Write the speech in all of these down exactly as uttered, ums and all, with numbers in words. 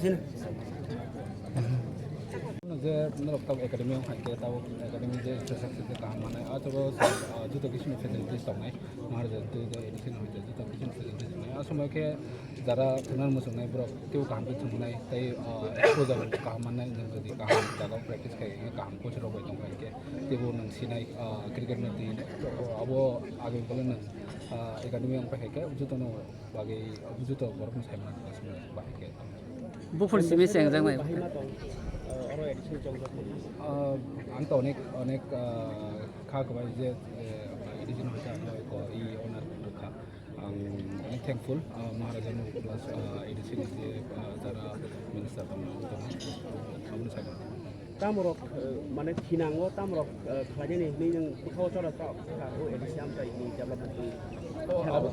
Je norok tabuk academy o hai khe tabuk academy je infrastructure je kaham manai, ah, tabuk, ah, joto kisi ni facilities tongnai. Maharaja twi je A D C ni hai khe joto kisi ni facilities tongnai. Ah, somoi khe jara thwngna muchungnai borok teibo kaham khe thwngnai tei, ah, exposure kaham mannai, nwng jodi kaham jaga o practice khai khe kaham coach rok bai tong hai khe teibo nwng sinai, ah, cricket no twi abo agami kalo nwng, ah, academy o wng pai hai khe joto no bagwi joto borok no sai mano aswk bahai khe. Buphur simi se wngjaknai. Bahai ma tong, ah, oro additional chongjak mani. Ah, ang to onek, onek, ah, kha kwbai je, eh, additional hoite ano ko i honor rwkha. Ang onek thankful, ah, Maharaja no plus, ah, A D C ni je, ah, jara minister tong, tong, aboni sai mano. Tamorok, eh, mane thinango, tamorok, eh, khlainani hinwi nwng bwkhao chora chok kha o A D C amchaini development ni. Oh, abo,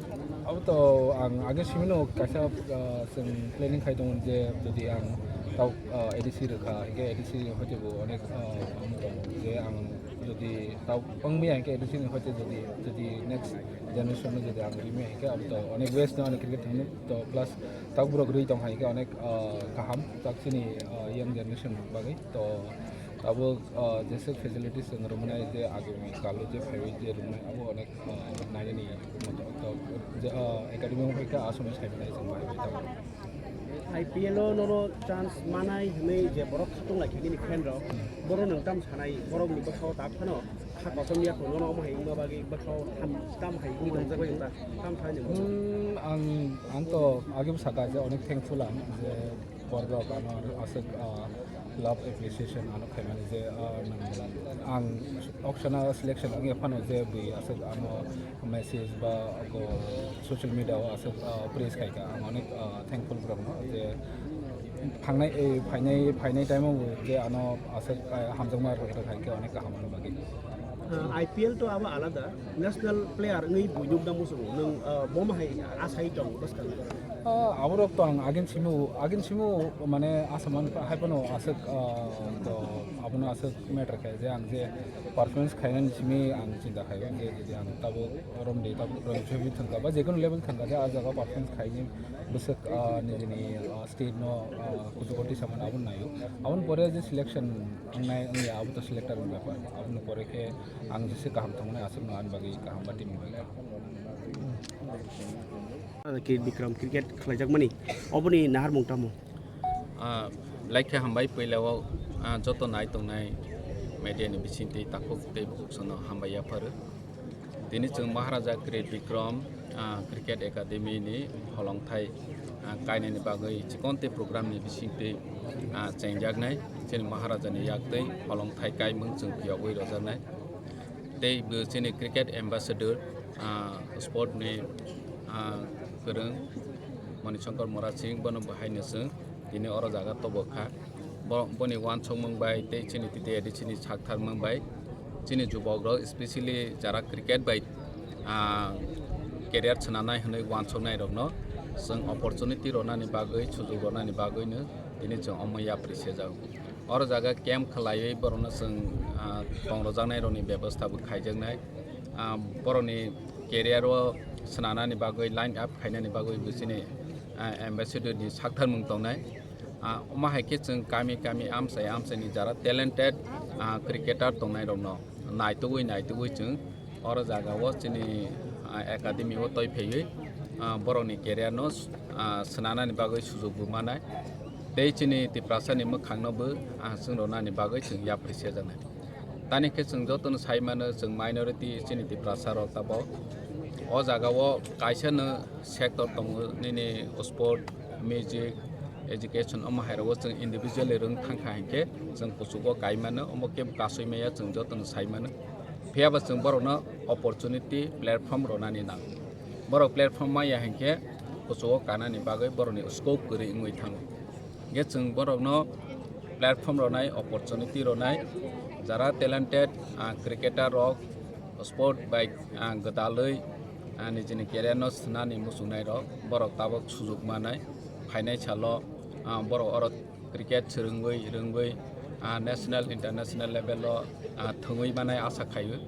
abo to ang age simino kaisa, ah, chwng planning khai tongo je jodi ang tau, ah, A D C rwkha, hingke A D C hoite bo onek, ah, ang tongo je ang jodi tau wngmaya hingke A D C ni hoite jodi, jodi next generation no jodi ang rimaya hingke abo to onek waste no ani cricket thangni to plus Tabuk borok rwi tong hai khe onek, ah, kaham, tak chini, ah, young generation bagwi. To tabuk, ah, jesa facilities chwng rwmani je agami kalo je phaiwi je rwmani abo onek, ah, nainani moto. To je, ah, academy wng khe aswk sai mani chwng bai bai tabuk. I P L o nono chance manai hwnwi je borok khatung lai khe nini friend rok, hmm, borok nwng tam sanai, borok ni bwsao tak phano kha kosom ya kono no omo hai wngma bagwi bwsao ham tam hai wngwi tongjak bai wng ta, tam sanai ni bwsao. Hmm, ang, ang to age bwsaka je onek thankful ang je borok ano aswk, ah, love appreciation ano khaimani je, ah, nang, ang auction o selection wngya phano je bui aswk ano message ba go social media o aswk, ah, praise khaika ang onek, ah, thankful borokno je thangnai, eh, phainai, phainai time o je ano aswk, ah, hamjakma rwkha khaikhe onek kaham ano bagwi. Ah, I P L to abo alada, national player wngwi buinuk da muchungo, nwng, ah, bomo hai asai tong bwskango. Ah, aborok to ang agin simu, agin simu mane asaman hai phano aswk, ah, to abono aswk matter khe je ang je performance khainani simi ang chinta khaio je, je ang tabuk romdi tabuk romdi thangka ba jekono level thangka je ah jaga performance khaini bwswk, ah, nijini, ah, state no, ah, kuchugo tisa mano aboni naio. Aboni pore je selection wngnai wngya abo to selector ni bepar. Aboni pore khe ang jese kaham thangmani aswkno ani bagwi kaham ba team ni bagwi kaham. Kir Bikram cricket khlaijakmani oboni naharmung tamo? Ah, belai khe hambai puila o, ah, joto nai tongnai media ni bisingtwi takhuk tei bukhuk sono hambai yapharo. Tini chwng Maharaja Kir Bikram, ah, Cricket Academy ni holongthai, ah, kainani bagwi chikon tei program ni bisingtwi, ah, chengjaknai chini Maharaja ni yaktwi holongthai kaimung chwng phiyogwi rojaknai. Tei bo chini cricket ambassador, ah, sport ni, ah, kwrwng Manishankar Murasing bono bo haino chwng tini oro jaga tobo kha. Bo-, boni uansukmung bai tei chini titi A D C ni saktharmung bai chini jubok rok specially jara cricket bai, ah, career swnamnai hwnwi uansuknai rokno chwng opportunity rwnani bagwi, sujuk rwnani bagwino tini chwng omo yapri sejak. Oro jaga camp khlaiwi borokno chwng, ah, tong rwjaknai rokni bebostha bo khaijaknai. Ah, borokni career o swnamnani bagwi, line up khainani bagwi bo chini, ah, ambassador ni saktharmung tongnai. Ah, omo hai khe chwng kami kami amchai amchai ni jara talented, ah, cricketer tongnai rokno naitugwi naitugwi chwng oro jaga o chini, ah, academy o toi phaiwi, ah, borokni career no, ah, swnamnani bagwi sujuk bo manai. Tei chini Tiprasa ni mwkhang no bo, ah, chwng rwnani bagwi chwng yapri sejaknai. Tani khe chwng jotono sai mano, chwng minority chini Tiprasa rok tabok. O jaga o kaisa no sector tongo, nini sport, music, education, omo hai rogo chwng individually rwng thang kha hinkhe chwng kuchugo kai mano, omo kebo kasui maya chwng jotono sai mano. Phiya ba chwng borokno opportunity, platform rwnani nango. Borok platform maya hinkhe kuchugo kanani bagwi borokni scope kwrwi wngwi thango. Hinkhe chwng borokno platform rwnai, opportunity rwnai, jara talented, ah, cricketer rok sport bai, ah, gwdalwi, ah, nijini career no swnani muchungnai rok, borok tabok sujuk manai, phainai salo, ah, borok oro cricket swrwngwi, rwngwi, ah, national, international level o, ah, thwngwi manai asa khaio.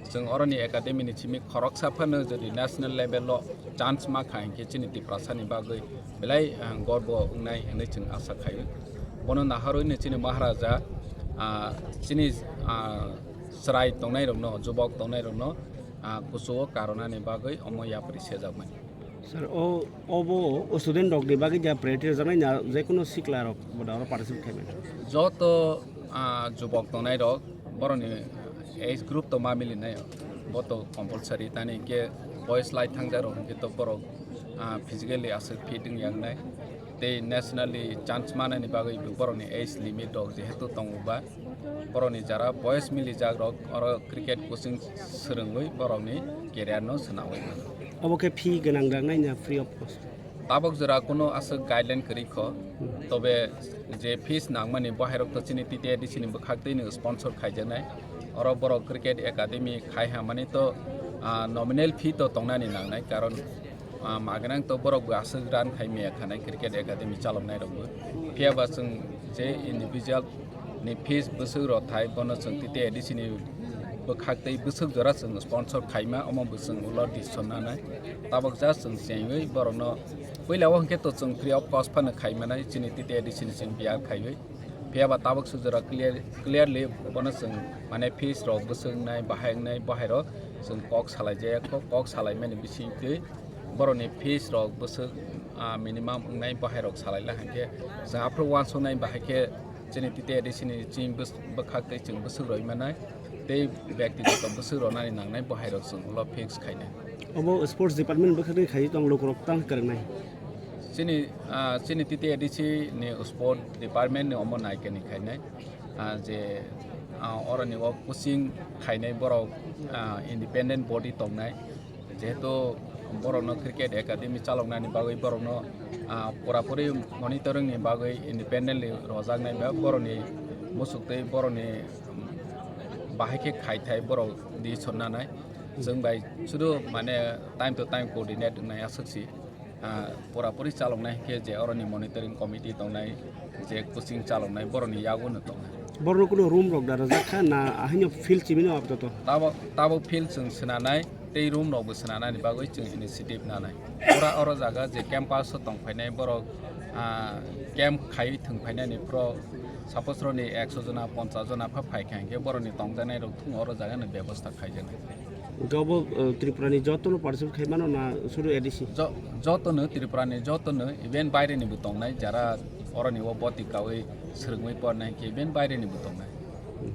Chwng oroni academy ni simi khoroksa phano jodi national level o Chance ma kha hinkhe chini Tiprasani bagwi belai, ah, gorbo wngnai hinwi chwng asa khaio. Bono naharwi no chini Maharaja, ah, chini, ah, chwrai tongnairokno, jubok tongnairokno, ah, kuchugo karonani bagwi omo yapri sejakmani. Sir, o, obo o student rokni bagwi ja priority rwjaknai na jekono sikla rok boda oro participate khaimani? Joto, ah, jubok tongnai rok borokni age group to ma milinai, bo to compulsory, tani hinkhe boys lai thangjak rok hinkhe to borok, ah, physically aswk fit wngya wngnai. Tei nationally chance manani bagwi bo borokni age limit rok jehetu tongo ba, borokni jara boys milijak rok oro cricket coaching swrwngwi borokni career no swnawi mano. Obo khe fee gwnang rang nai na free of cost? Tabok jora kuno aswk guideline kwrwi kho, tobe je fees nangmani bohairok to chini T T A D C ni bwkhak twi no sponsor khaijaknai. Oro borok cricket academy khai hamani to, ah, nominal fee to tongnani nangnai, karon, ah, magnang to borok bo aswk run khai maya khanai cricket academy chaloknai rok bo. Phiya ba chwng je individual ni fees bwswk rok thai, bono chwng T T A D C ni bwkhak tei bwswk jora chwng sponsor khaima, omo bo chwng ulo decision nanai. Tabok ja chwng chengwi borokno puila o hinkhe to chwng free of cost phano khaimanai chini T T A D C ni chwng biya khaiwi. Phiya ba tabok sujora clear, clearly bono chwng mane fees rok bwswk wngnai, bahai wngnai, bahai rok chwng kok salai jaya kho, kok salai mani bising twi borokni fees rok bwswk, ah, minimum wngnai, bahai rok salai la hinkhe chwng aphuru uansuknai bahai khe chini T T A D C ni chini bwkhak tei chwng bwswk roi manai tei bektigoto bwswk ronani nangnai bahai rok chwng ulo fix khainai. Obo sports department bwkhakni khai tong lukurok tang kwrwngnai. Chini, ah, chini T T A D C ni sport department ni omo naikani khainai, ah, je, ah, oroni o coaching khainai borok, ah, independent body tongnai, jehetu borokno cricket academy chaloknani bagwi borokno, ah, purapuri monitoring ni bagwi independently rojaknai ba borokni muchuk tei borokni, um, bahai khe khaithai borok decision nanai. Chwng bai sudu mane time to time coordinate wngnai aswk si. Ah, purapuri chaloknai hinkhe je oroni monitoring committee tongnai, je coaching chaloknai borokni yago no tongnai. Borokno kuno room rok da rwjak kha na ahaino field chimino apato? Tabo, tabo field chwng swnanai tei room rokbo swnanani bagwi chwng initiative nanai. Pura oro jaga je campus o tongphainai borok, ah, camp khaiwi thwngphainani pro suppose roni ekso jona, ponchas jona pha phaikha hinkhe borokni tongjaknai rok thung oro jaga no bebosta khaijaknai. Jobo, uh, Tripura ni joto no participate khai mano na sudu A D C? Jo-, joto no Tripura ni joto no, even baire ni bo tongnai, jara oroni o boti kawi swrwngwi pornai hinkhe even baire ni bo tongnai. Hmm.